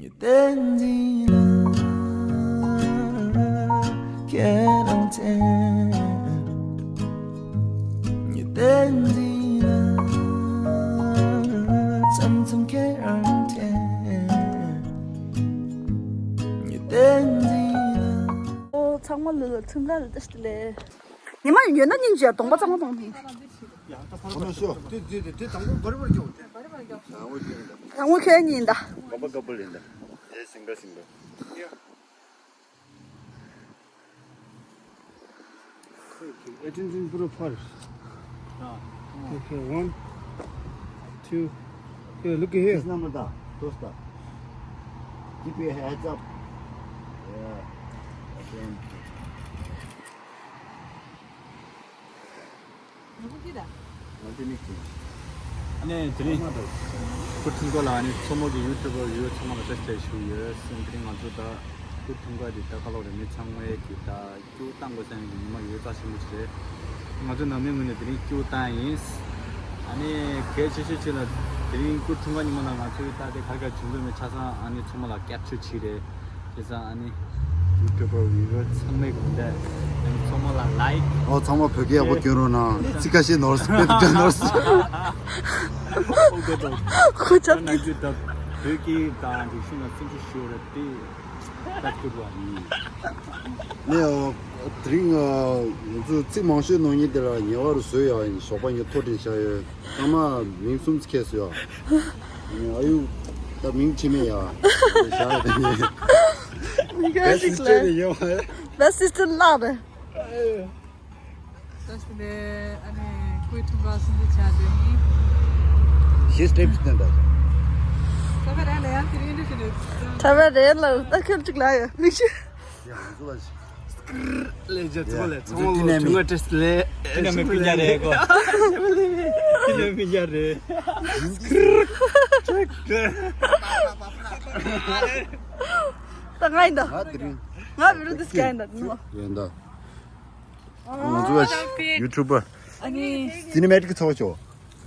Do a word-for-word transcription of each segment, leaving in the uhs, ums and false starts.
བསྟན་འཛིན་ལགས་ཁྱེད་རང་མཚན། བསྟན་འཛིན་ལགས་མཚམས་མཚམས་ཁྱེད་རང་མཚན། བསྟན་འཛིན་ལགས། ཨོ་ཚང་མ་ལོ་ལོ་ཚུན་ཁ་ལ་ཏི་ལེ། ཉི་མ་ཡོད་ན་སྙིང་རྗེ་གདོང་པ་གཙང་མ་གཏོང་ཐུབ། ཁོ་ན་ཤོ། དེ་དེ་དེ་དེ་དང་པོ་བར་བར་རྒྱོབ་དེ། དང་པོ་ཁྱོད་ཉིད་ད། གོམ་པ་ཀ་པོ་ལེན་ད། དེ་སིང་ག་སིང་ག། Okay, attention for the first. Okay, one, two. Okay, look here. This number da, दोस्त. Keep your heads up. Yeah. Again. ང་ཚོ་ནི་ཅི། ཨ་ནི་དེ་རིང་སྐུ་ཕྲེང་སྐོར་ལ་ཨ་ནི་མཚོ་མོ་གི་ཡུ་ཊུབ་པར་ཡུ་ཊུབ་ཚང་མ་ལ་བཀྲ་ཤིས་བདེ་ལེགས་ཞུ་ཡོད། སེམས་དེ་རིང་ང་ཚོ་ད་སྐུ་ཕྲེང་སྐོར་འདི་ད་ཁ་ལོ་རེ་མི་ཚང་མས་ཀྱི་ད་སྐྱུག་བཏང་དགོས་ཟེར་ནས་ཉི་མ་ཡོད་ཙག་ཞིམ་པོ་ཞིག་རེད། ང་ཚོ་ནང་མི་ངོས་ནས་དེ་རིང་སྐྱུག་བཏང་ཡིན། ཨ་ནི་གལ་ཆེ་ཤོས་ཅིག་ལ་དེ་རིང་སྐུ་ཕྲེང་སྐོར་ཉི་མ་ལ་ང་ཚོའི་ད་དེ་གར་གར་བྱུང་འདུག་མེད་ཆ་ཚང་ཨ་ནི་མཚོ་མོ་ལ་ཀེབ་ཆར་བྱས་རེད། བྱས་ཙང་ཨ་ནི་ཡུ་ཊུབ་པར་བི་ཡུ་ཝར་ཚང་མས་གོ་འདྲ་མཚོ་མོ་ལ་ལའིཀ། ཨོ་ཚང་མ་བོད་སྐད་ཡག་པོ་སྐྱོན་རོགས་གནང་། ཚིག་ཁ་ཤས་ནོར་སོང་བོད་སྐད་ནོར་སོང་། ཨོ་གོ་དང་ཁོ་ཅག་ན་གི་ད་བོད་སྐད་དང་རིག་གཞུང་ལ་སེམས་ཤུགས་ཞུ་རེད་དེ་ད་སྐྱོར་བ་ཡིན། ནས་ཨོ་དེ་རིང་ང་ཚོ་ཚིག་མང་ཤོས་ནོར་ཉིན་དེ་ལ་ཉེ་བར་བཟོས་ཡག་ཡིན། ཞོགས་པ་ཉིན་ཐོ་དྲན་བྱ་ཡོད། ཚང་མ་མིང་གསུམ་ཁྱེར་སོང་ཡ། ཨ་ཡུ་ད་མིང་ཁྲིད་མེད་ཡ། བྱ་ཡ་དེ་ནི། མིང་ག་ཞིག་ལས། ད་སིས་ཊར་ལགས་རེད། ད་སི་ལེ་ཨ་ནི་སྐུའི་འཁྲུངས་སྐར་སྲུང་བརྩི་བྱ་དེ་ནི། ཤེས་སྟེབས་སྟེན་ད། ད་ག་ར་ལ་ཡང་དེ་རིང་འདྲ་ཞིག་རེད། ད་ག་ར་ལ་ད་ཁྱོད་ཅིག་ལ་ཡ་མིག་ཤེས། ཡ་ང་ཚོ་ལ་ཞིག་ལས་ཇ་ཚོ་ལས་ཚོ་ལ་ཐུང་ངུ་ཀྲེས་ལས་ཐུང་ངུ་མི་ཀུ་ཉ་རེ་གོ། ཐུང་ངུ་མི་ཉ་རེ། ད་ང་ཡིན་ད། ང་དེ་རིང་། ང་བི་རུ་དུ་སྐྱ་ཡིན་ད་ཉི་མ། ཡིན་ད། ང་ཚོ་ཡུ་ཊུབ་པར། ཨ་ནི། སི་ནི་མེ་ཊིག་ཚོགས་ཆོག་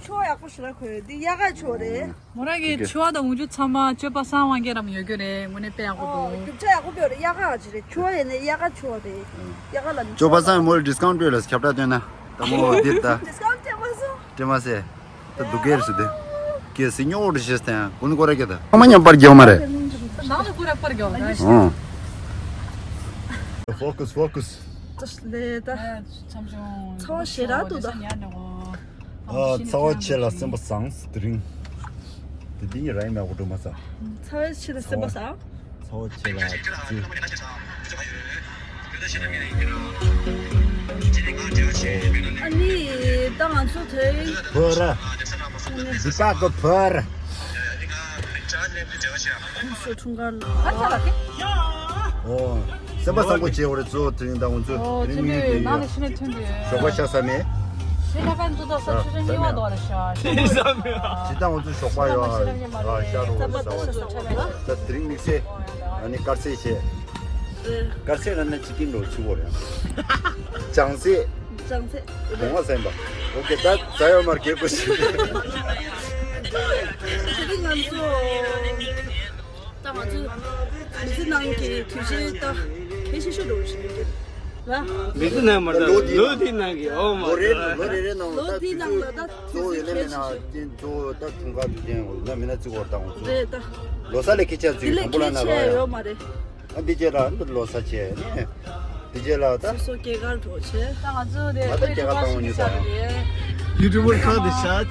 ཆོ་ཡག་པོ་ཞིག་ལ་གོ་ཡོད་འདི་ཡག་ག་ཆོ་རེད། མོ་རང་གི་ཆོ་བ་དང་འུ་ཆོ་ཚང་མ་སྤྱོད་པ་བཟང་བ་ག་རམ་ཡོད་རྒྱུ་རེད། དངོས་གནས་དཔེ་ཡག་པོ་འདུག་རྒྱུ་ཆ་ཡག་པོ་བེ་རེད། ཡག་ག་ཅི་རེད། ཆོ་བ་ཡིན་ནས་ཡག་ག་ཆོ་རེད། ཡག་ག་ལ་ནི་ཆོ་བ་བཟང་མོ་ལ་ཌི་སི་ཀའུན་ཊི་སྤྲད་ལ་ཁྱབ་བསྒྲགས་སྟོན་ན་ད་མོ་འདིར་ད་ཌི་སི་ཀའུན་ཊི་སྤྲད་མ་སོང་། སྤྲད་མ་སོང་། ད་སྡུག་གེར་སི་དེ། ཀྱེ་སི་ཉོ་འོ་ཤེས་ཏེ་ཀུན་ཀོ་ར་ཀྱེ་ད་ཨ་མ་མཉམ་པར་རྒྱལ་མ་རེད། ནང་ལ་ཀུ་ར་པར་རྒྱལ་མ་རེད། ཨོ། ཕོ་ཀུ་སི་ཕོ་ཀུ་སི། ལས་ད། ཚ་བ་ཞེ་དྲག་འདུག་ད། ཨ་ཚ་བ་ཆེ་ལ་སེམས་པ་བཟང་དེ་རིང་། དེ་འདི་ཡི་ར་ཡི་མེད་པོ་འགྲོ་མ་ས། ཚ་བ་ཆེ་ལ་སེམས་པ་བཟང་། ཚ་བ་ཆེ་ལ་ཅི། ཨ་ནི་ད་ང་ཚོ་དེ། བོ་ར། འདི་པ་གི་བོ་ར། ཁོང་ཚོ་འཁྲུངས་སྐར་ལ། ཨོ། སེམས་པ་བཟང་པོ་བྱེད་འོ་རེད་གཙོ་བོ་དེ་རིང་ད་ང་ཚོ་ཨོ་དེ་རིང་ཆུ་ནས་ནང་ལ་ཤི་ནས་ཐོན་དུས། ཞོགས་པ་ཤ་ཟ་མེད། ཤི་ལ་པན་ཏུ་ད་ས་ཆུ་ཚོད་གཉིས་པ་དོ་རེད་ཤ། ཤི་ལ་པན་ཏུ། ཇི་ལྟར་ང་ཚོ་ཞོགས་པ་ཡོད་ཨ་ཤ་རོ་ས་བ་ད་དེ་རིང་དམིགས་བསལ་ཨ་ནི་དཀར་ཟས་བྱས། དཀར་ཟས་ལ་ན་ཅི་ཀིན་རོ་ཆུ་བོ་རེད། ལྗང་ཟས། ལྗང་ཟས། གོང་བ་ཟན་པ། ཨོ་ཀེ་ད་ཛ་ཡོ་མར་གེ་པོ་ཞིག་དེ་རིང་ང་ཚོ། ད་ང་ཚོ་མི་ཚེ་ནང་གི་དུས་ཆེན་ད་གལ་ཆེ་ཤོས་འགྲོ་བཞིན་ཡོད་ལ། མི་ཚེ་ནང་མ་ད་ལོ་འདི་ལོ་འདི་ནང་གི་ཨོ་མ་ལོ་རེ་ལོ་རེ་རེ་ནང་ལོ་འདི་ནང་ལ་ད་གཙོ་བོ་ཡོད་ན་མེད་ན་རྐྱེན་གཙོ་བོ་ད་འཁྲུངས་སྐར་དུས་ཆེན་འོ་ན་མེད་ན་བརྩི་བར་བཏང་འོ་ཚོ་རེད་ད། ལོ་གསར་ལས་ཁེ་ཆ་བརྩི་དམ་པོ་ལ་ན་རོ་ཡ། ཡོད་མ་རེད། ཨ་འདི་རྗེས་ལ་འདི་ལོ་གསར་བྱས་ནས། འདི་རྗེས་ལ་ད། སོ་སོ་སྐྱེས་སྐར་འགྲོ་བྱས། ད་ང་ཚོ་དེ་ང་ད་སྐྱེས་སྐར་བཏང་བ་ཉིད་དང་། ཡུ་ཊུབ་པར་ཁག་དེ་བཞག་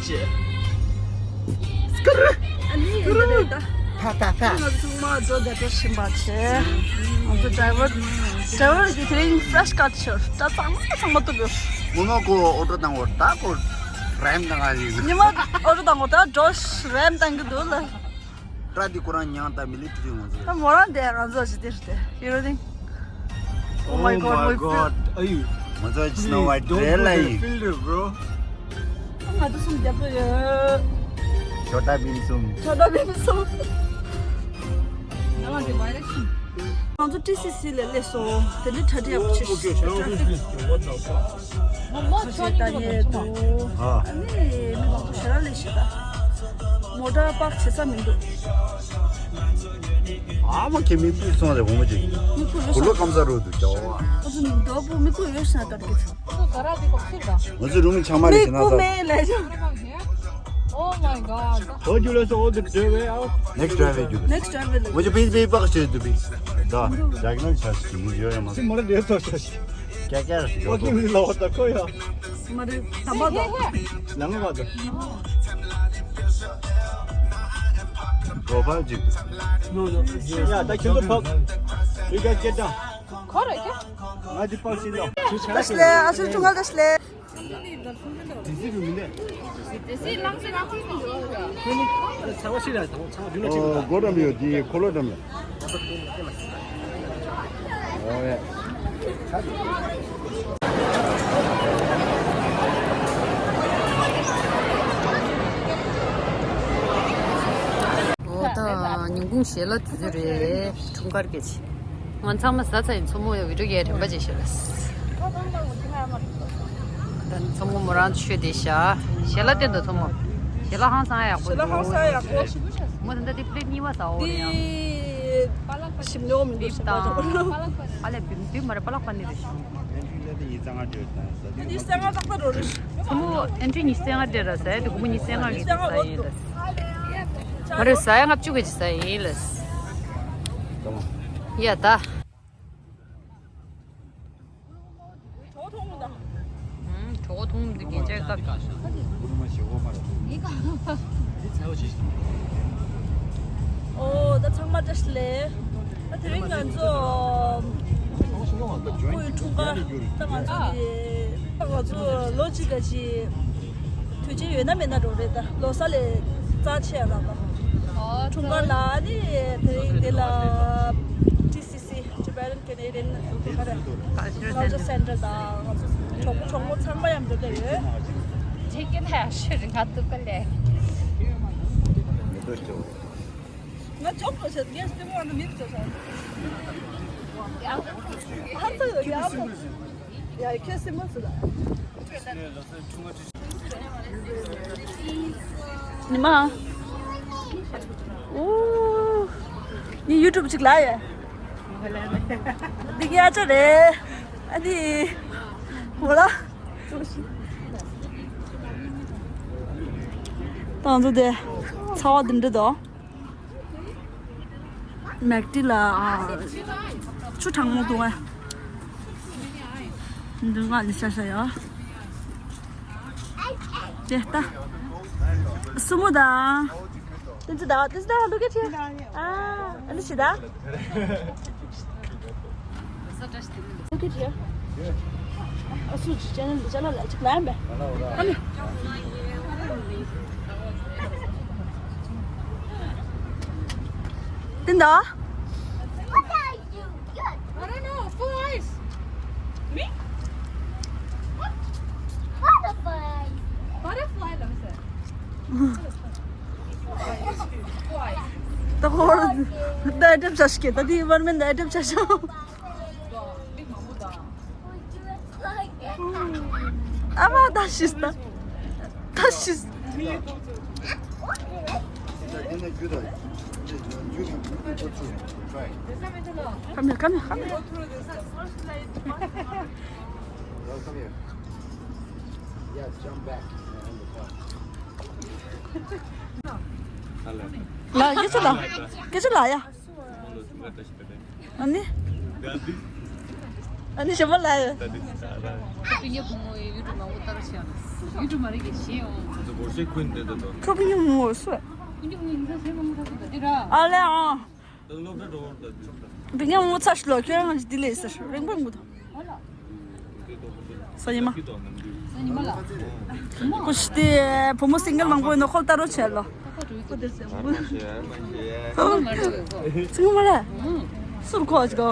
བྱས། ཨ་ནི་ཡོད་རེད་ད། ཐ་ཐ་ཐ། ང་ཚོ་ཚང་མ་རྫོ་བདེ་པོ་ཕྱིན་པ་བྱས། ང་ཚོ་ཌ་རའི་ཝར། ཌ་རའི་ཝར་གྱིས་དེ་རིང་ཕ་རེ་ཤི་ཀཊ་ཤོར། ད་ཚང་མ་ཚང་མ་ཐུབ་ཡོད། མོ་ནོ་ཁོ་ཨོ་ཊོ་བཏང་བར་ད་ཁོ་རེམ་བཏང་ང་ཡིན། ཉི་མ་ཨོ་ཊོ་བཏང་བར་ད་ཌོ་ཤི་རེམ་བཏང་གི་འདུག་ལ། སྐྲ་འདི་ཁོ་རང་ཉང་དང་མི་ལི་ཊི་རི་ངོ་ཚོ། ད་མོ་རང་དེ་ང་ཚོ་ཞིག་དེ་རེད་དེ། You know thing? Oh my god, we feel. ཨ་ཡུ། ང་ཚོ་ཅི་ན་བ་ཌེ་ལ་ཡིན། Filter, bro. ང་ཚོ་སུམ་རྒྱབ་ལ་ཡོད། ཆོ་ཏ་བིམ་སུམ། ཆོ་ཏ་བིམ་སུམ། ང་ཚོ་ཊི་སི་སི་ལ་སླེབས་སོང་། དེ་ནི་གྲ་སྒྲིག་ཡག་པོ་བྱེད་ཤོག་ཊ་ཕིག་ཁ་ཤས་ལྟ་ཉེས་འདུག་ཨ་ནི་མི་མང་པོ་ཞེ་དྲག་སླེབས་ཤག་ད་མོ་ཊ་པག་བྱེད་ས་མི་འདུག་ཨ་མ་ཁྱེད་མི་སྤུས་སོང་རེད་བུ་མོ་ཅིག་མི་སྤུས་ཡོད་གུ་ལོ་ཤག་སྐམ་ས་རོ་འདུག་ཅག་ཨ་ཙི་མི་འདོ་བུ་མི་སྤུས་ཡོད་ཤག་ད་དེ་ཚོ། ང་ཚོ་རུ་མི་ཆང་མ་རེད་མི་ཅི་ན་སྤུས་ས་མེད་ལས་ཅོ། Oh my god. How do you let all the driveway out? Next driveway རྒྱུ། Next driveway ལ། ང་ཚོ་པི་པི་པག་ཤེས་འདུག་པི། ད་རྒྱག་ན་ཆ་ཞིག་མི་ཡོད་ཡ་མ། སི་མ་རེད་དེ་ཚོ་ཆ་ཞིག་ཀྱ་ཀྱ་ཞིག་ཡོད་དོ། ལོ་ད་ཁོ་ཡ། མ་རེད་དམ་པ་དོ། ནང་བ་དོ། གོ་པལ་ཅིག་ཡ་ད་ཁྱོད་ཚོ་ཕབ། You guys get down. ཁོ་རེད་ཀྱ། ང་ཅི་པག་ཤེས་ལ། ད་ཤི་ལེ་ཨ་ཤུ་ཆུང་ང་ད་ཤི་ལེ། ཨོ་སྒོ་འགྲམ་ཡོད་དེ་འཁོར་ལོ་འགྲམ་ལ། ཨོ་ཡ། ཨོ་ད་ཉིན་གུང་ཞལ་ལག་དུས་ཚོད་རེད། འཁྲུངས་སྐར་སྐད་ཆ། ང་ཚང་མ་ཟ་ཚར་ཡིན། མཚོ་མོ་ཡ་བི་ཌིའོ་རྒྱག་རན་པ་བྱེད་ཤག་ད་མཚོ་མོ་མོ་རང་ཆོས་དེ་ཤག་ཞལ་ལག་སྟེར་དང་མཚོ་མོ། ཞལ་ལག་ཧང་སང་ཡག་པོ་ཞལ་ལག་ཧང་སང་ཡག་པོ། མོ་ད་ལྟ་དེ་པི་ལེཊ་གཉིས་པ་ཟ་འོ་རེད་ཡ། དེ་ཞིམ་ལོ་མི་འདུག་བིབ་ཞིམ་པ་དང་ཞོག་ཨ་ལས་བིབ་བིབ་མ་རེད་པ་ལག་པ་ནི་རེད་ཤག་ཨེན་ཊི་ལེ་དེ་ཉི་ཤུ་རྩ་ལྔ་སྤྲད་ཡོད་ད་ཟ་དུས་ཉི་ཤུ་རྩ་ལྔ་ཏག་ཏག་འགྲོ་རེད། ཁོ་མོ་ཨེན་ཊི་ཉི་ཤུ་རྩ་ལྔ་སྤྲད་ར་ཟ་ཡ་དེ་ཁོ་མོ་ཉི་ཤུ་རྩ་ལྔ་གི་ཉི་ཤུ་རྩ་ལྔ་ཟ་ཡིན་ལ། མ་རེད་ཟ་ཡ་ལྔ་བཅུ་གི་ཅིག་ཟ་ཡིན་ལ། ཡ་ད། གྲོད་ཁོག་མཐོང་མི་འདུག་གྲོད་ཁོག་མཐོང་མི་འདུག་རྒྱན་ཆ་བཀབ། ཨོ་ད་ཚང་མ་བཀྲ་ཤིས་བདེ་ལེགས། ད་དེ་རིང་ང་ཚོ་སྐུའི་འཁྲུངས་སྐར་ད་ང་ཚོ་གི་ད་ང་ཚོ་ལོ་གཅིག་ག་ཅིག་དུས་ཆེན་ཡོད་ན་མེད་ན་འགྲོ་རེད། ད་ལོ་གསར་ལས་རྩ་ཆེ་ཡ་ར་ད་འཁྲུངས་སྐར་ལ་ནི་དེ་རིང་འདི་ལ་ཊི་སི་སི། Tibetan Canadian Cultural Center དང་ང་ཚོ་གྲོགས་པོ་གྲོགས་མོ་ཚང་མ་ཡང་འགྲོ་བསྡད་ཡོད། ཅི་སྐད་ལ་ཡང་ཤེས་རིང་ང་ཐུག་ག་ལས། ང་ཅོག་ཏུ་བྱེད་ངས་སྟེང་བ་ནི་མིན་ཚོ་ཚོ། ཡང་ཧ་ཚ་ཡོད་ཡང་ཚ། ཡ་ཁྱེད་སེམས་མ་ཚོ་ལ། ཉི་མ། ཨོ། ངས་ཡུ་ཊུབ་ཅིག་ལ་ཡོད། འདི་ག་ཡ་ཅོ་རེད། ཨ་ནི། མོ་ལ། ཏང་ཚོ་དེ། ཚ་བ་འདི་འདྲ་དོ། མེག་ཏི་ལ་ཨ། ཆུ་གྲང་མོ་འདུག་ཨ། འདི་ང་ནི་ཤ་ཤ་ཡ། དེ་ལྟ། སུ་མོ་དང་། ཏིན་ཙི་དང་ཏིན་ཙི་དང་look at here. ཨ་ཨ་ནི་ཤི་ད། Look at here. ཨ་སུ་ཅི་ཅེ་ནལ་ཅ་ལ་ལ་ཅིག་ལ་ཡམ་པས། ཨ་ནི། ཏིན་ད། What are you? I don't know. Four eyes. Me? What? Butterfly. Butterfly, let me say. ད་ཧོར་ད་ཨེ་ཊེམ་ཆ་ཤི་ད་དེ་ཝར་མེན་ད་ཨེ་ཊེམ་ཆ་ཤོ། ཨ་མ་ད་ཤི་ད་ད་ཤི། Come here, come here, come here. Come here. Yeah, jump back. ལ་སྐད་ཆ་ལ་སྐད་ཆ་ལ་ཡ། ཨ་ནི། ཨ་ནི་ཞེ་མ་ལ་ཡ། ཁྱོད་ཕྲུ་གུ་མོ་ཡི་ཡུ་ཊུབ་མང་པོ་ལྟ་རོགས་བྱས་ཨ། ཡུ་ཊུབ་མ་རེད་ཀྱི་ཤེས་ཡོང་། ཁོ་ཚོ་སྒོར་གཞས་ཁུར་འདེད་དོ། ཁྱོད་ཕྲུ་གུ་མོ་སུ། ཁྱོད་ཕྲུ་གུ་མོ་ཡིན་ས་ཞེས་མང་པོ་ལྟ་གི་འདུག་དེ་ར། ཨ་ལེ་ཨང་། ད་སློབ་གྲྭ་འགྲོ་བར་ད་ཅུང་ད། བི་ཉམ་ངོ་ཚ་ཤི་ལོ་ཁྱོད་རང་གི་དེ་ལས་ཟེར་རེང་པོ་མོ་དང་། ས་ཉི་མ། ས་ཉི་མ་ལ། ཁོ་ཤི་དེ་བུ་མོ་སིང་གལ་མང་པོ་ཡིན་ནོ་ཁོ་ལྟ་རོགས་བྱས་ལོ། ཁོ་དེ་ཟེར་བུ། ཚང་མ་རེད། ཚང་མ་རེད། སུར་ཁོ་ཨ་ཅི་གོ།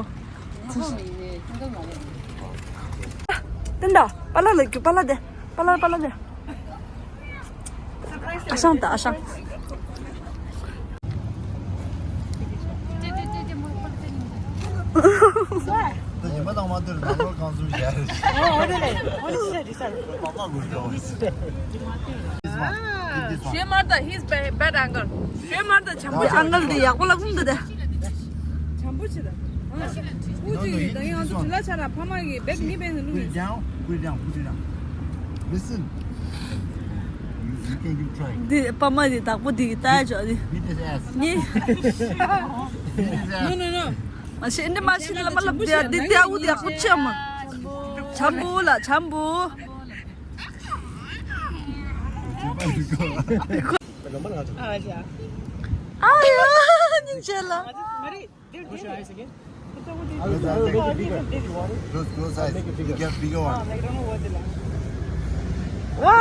ཏན་ད་པ་ལ་ལ་རྒྱུ་པ་ལ་དེ་པ་ལ་པ་ལ་དེ། ཨ་ཞང་ད་ཨ་ཞང་། ད་ཉི་མ་དང་མ་དེར་ནང་ལོགས་གང་བཟུང་བྱས་རེད། ཨོ་ཨོ་རེད་ལེ། ཨོ་ནི་ཤི་རེད་ཤི་རེད། ཞེ་མར་ད་his bad bad uncle. ཞེ་མར་ད་བྱམས་པོ་ཨ་ངལ་འདི་ཡག་པོ་ལ་ཀུན་འདི་དེ། ཅི་ད། ཨ། ཀུ་ཅི་ཡིན་ད་ཡང་ཚོ་ཅི་ལ་ཆ་ར་ཕ་མ་གི་བེག་མི་བེན་ལུ། Put it down, put it down, put it down. Listen. You, you can give try. འདི་ཕ་མ་འདི་བདག་པོ་འདི་ལྟ་ཆོག་འདི། Beat his ass. ཉེ། Beat his ass. No, no, no. མ་ཤེས་འདི་མ་ཤེས་ལ་མ་ལབ་འདི་འདི་ཨ་ཁུ་འདི་ཨ་ཁུ་ཆེ་མ། བྱམས་པོ་ལ་བྱམས་པོ། ཨ་ཡ། སྙིང་རྗེ་ལ། Close, close eyes. You get bigger one. ཝ།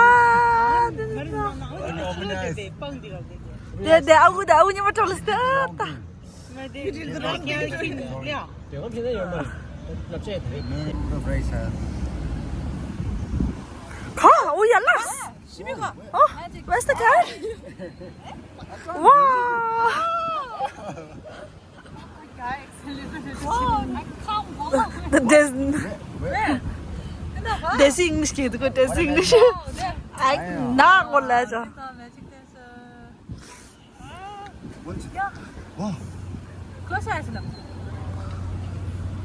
འདི་ནི་ད། Open your eyes. དེ་དེ་ཨ་ཁུ་དེ་ཨ་ཁུ་ཉི་མ་ཁྲོ་ལ་སྟེ་ཨ་ད། Sorry. Man, no price, huh? ཁ་ཨུ་ཡ་ལ། ཨོ། Where's the car? ཝ། There's, there's English kid, there's English. I not gonna lie. Wow. Close your eyes, love.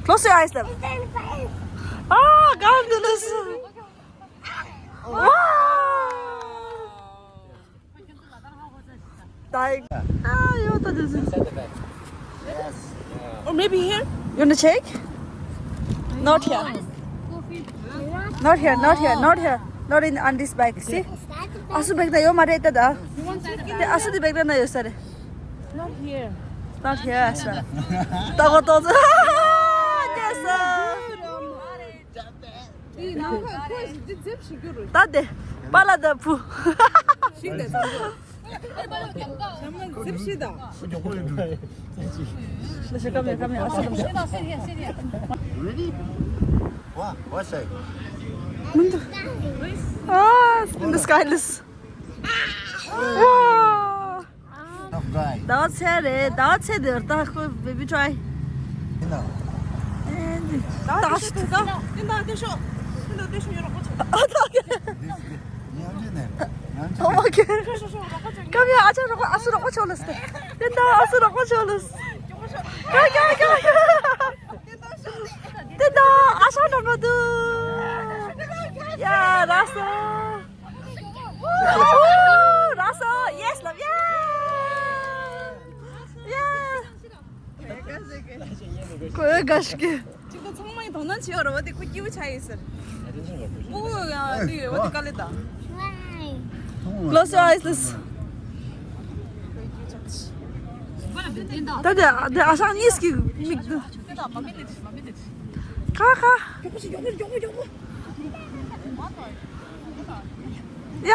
Close your eyes, love. Oh, God, this. Wow. Dying. Ah, you want to do this? Yes. Or maybe here? You wanna check? Not here. Not here, not here, not here. Not in on this bike. See? Asu bag da yo mare ta da. Te asu di bag da na yo sare. Not here. Not here, sir. Ta go to. Yes, sir. ད་དེ་པ་ལ་ད་བུ། ཞིག་དེ་ཚང་ཚང་ཞག་མ་ཟིབ་ཤི་ད། Ready? Wow, what's that? ཨ། In the sky, listen. Wow. Tough guy. ཟླ་བ་ཚེ་རེད། ཟླ་བ་ཚེ་དེར་ད་ཁོ་baby try. ཡིན་ནམ། ཨེ་འདི། ད་ད་ད་ད་ད་ཤོག་ད་ད་ད་ཤོག་ཡོད་རོགས་པ་ཆོག་ད་ད་ད་ཉམས་ཆེ་ནས་ཉམས་ཆེ། ཨོ་ཁེ། ཤོག་ཤོག་ཤོག་རོགས་པ་ཆོག་ཀ་མི་ཨ་ཅག་རོགས་པ་ཨ་སུ་རོགས་པ་ཆོག་ལ་སྟེ། ད་ད་ཨ་སུ་རོགས་པ་ཆོག་ལ་སྟེ། ཀ་ཀ་ཀ་ཀ། ད་ད་ཨ་ཅག་རོགས་པ་དུ། ཡ་ར་སོ། ར་སོ། Yes, love. Yeah. Yeah. ཁོ་ཨེ་དགའ་ཞིག་གི། ཅིག་ཏུ་ཚང་མ་ཡི་དོ་སྣང་བྱེད་ཡོད་རེད་བ། དེ་ཁོ་སྐྱིད་པོ་ཆགས་ཡིན་ཟེར། ཨོ་ཡ་དེ་ཡོད་བ་དེ་དཀའ་ལས་ད། Close your eyes, please. ད་དེ་དེ་ཨ་ཞང་གཉིས་ཀྱི་མིག་དེ། ཁ་ཁ། ཡ།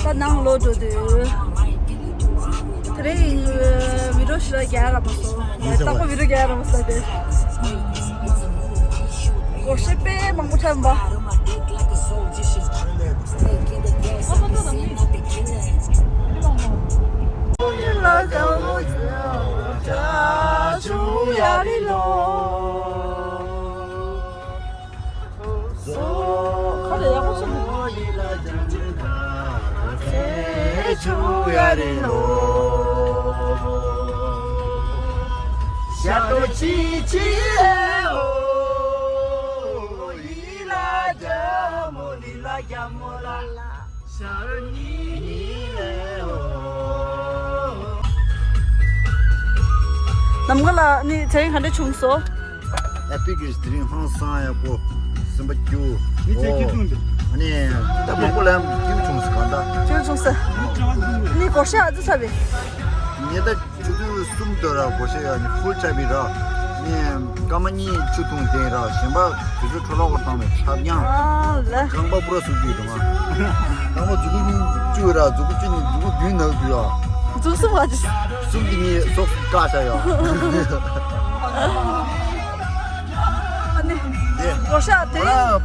ད་ནང་ལོགས་འགྲོ་དུས། དེ་རིང་ཡིན། བི་ཌི་ཡོ་ཞེ་དྲག་རྒྱག་རག་མ་སོང་། ཡིན་ཟེར་བ། རྟག་པར་བི་ཌི་ཡོ་རྒྱག་རག་མ་སོང་སྟེ། སྒོར་གཞས་དཔེ་མང་པོ་འཁྲབ་པ། ནམ་མཁའ་ལགས་ནི་དེ་རིང་ག་འདྲ་བྱུང་སོང་། ཨ་ཕི་གིས་དེ་རིང་ཧང་སང་ཡག་པོ། སེམས་པ་སྐྱིད། ནི་ཚེ་སྐྱིད་ཐུང་འདི། ཨ་ནི་ད་མང་པོ་ལ་ཡང་སྐྱིད་བྱུང་སོང་གང་ལྟར། སྐྱིད་བྱུང་སོང་། ནི་སྒོར་གཞས་ཨ་ཙི་ཚ་བས། ངས་ད་ཆུ་ཚོད་གསུམ་དུ་ར་སྒོར་གཞས་ཡ་ནི་ཧྥུལ་ཆགས་པའི་ར། ནི་སྐར་མ་གཉིས་ཆུ་འཐུང་དེ་ར་གཞན་པ་དུས་ཚོད་འཕྲོ་བརླག་པར་བཏང་བའི་ཆ་རྐྱང་། ཨ་ལ། རྐང་པ་པུ་ར་སུབ་ཀྱི་འདུག་ང་། རྐང་པ་མཛུབ་གུ་གཉིས་བཅུ་ར་མཛུབ་གུ་བཅུ་གཉིས་མཛུབ་གུ་བདུན་ནག་འདུག་ཡ། མཛུབ་གསུམ་ག་ཅི། གསུམ་དེ་གཉིས་སོགས་བཀག་བྱ་ཡ། ཨ་ནི། དེ། སྒོར་གཞས་དེ།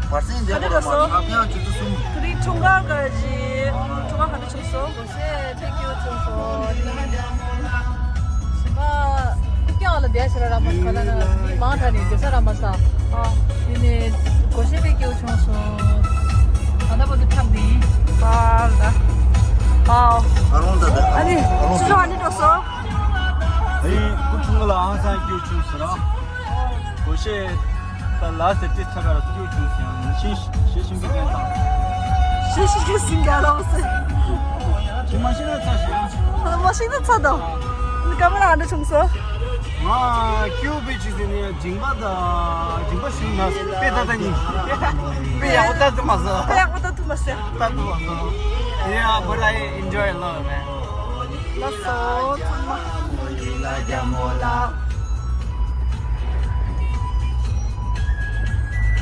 བར་སེང་དེ་ག་རེ་ལ་སོ། ཧ་ཡང་ཆུ་ཚོད་གསུམ། དེ་རིང་འཁྲུངས་སྐར་ག་ཅི། འཁྲུངས་སྐར་ག་འདྲ་བྱུང་སོང་། སྒོར་གཞས་ཐེངས་དགུ་བྱུང་སོང་། ཨ། སྐུ་སྐྱོང་ལ་བསྡད་ཤེས་ར་མ་ས་ག་ལ་ན་མི་མང་དྲགས་ནས་སྡོད་ས་ར་མ་ས། ཨ། དེ་ནས་སྒོར་གཞས་དཔེ་སྐྱིད་བྱུང་སོང་། ད་ལྟ་བར་དུ་འཁྲབ་བསྡད་ཡིན། ཨ་ལ། ཨ། ཨ་རོང་ད་ད། ཨ་ནི། ཨ་རོང་ད། ཆུ་ཚོད་ཨ་ནི་འགྲོ་སོང་། ཨ་ཡིན། སྐུ་ཕྲེང་ལ་ཧང་སང་སྐྱིད་བྱུང་ཟེར་ར། སྒོར་གཞས་ད་ལ་ཟེར་ཏེ་ཚ་ག་ར་སྐྱིད་བྱུང་ཟེར་ཡང་ཤིང་ཤེས་ཤིང་གི་ཀན་དང་། ཤེས་ཤིང་གི་སིང་ག་ར་ཟེར། ཁྱེད་མ་ཤེས་ན་ཚ་ཞིག་མ་ཤེས་ན་ཚ་དང་། ཀ་མ་ལ་ཨ་འདྲ་བྱུང་སོང་། ང་ཀིའུ་བི་ཆི་ཟེར་ནས་སྦྱིན་པ་དང་སྦྱིན་པ་ཞུ་ན་དཔེ་ད་ལྟ་ཉིད་དཔེ་ཡག་པོ་ལྟ་ཐུབ་མ་སོང་། དཔེ་ཡག་པོ་ལྟ་ཐུབ་མ་སོང་། ལྟ་ཐུབ་མ་སོང་། Yeah, but I enjoy a lot, man. ལགས་སོ་ཚང་མ།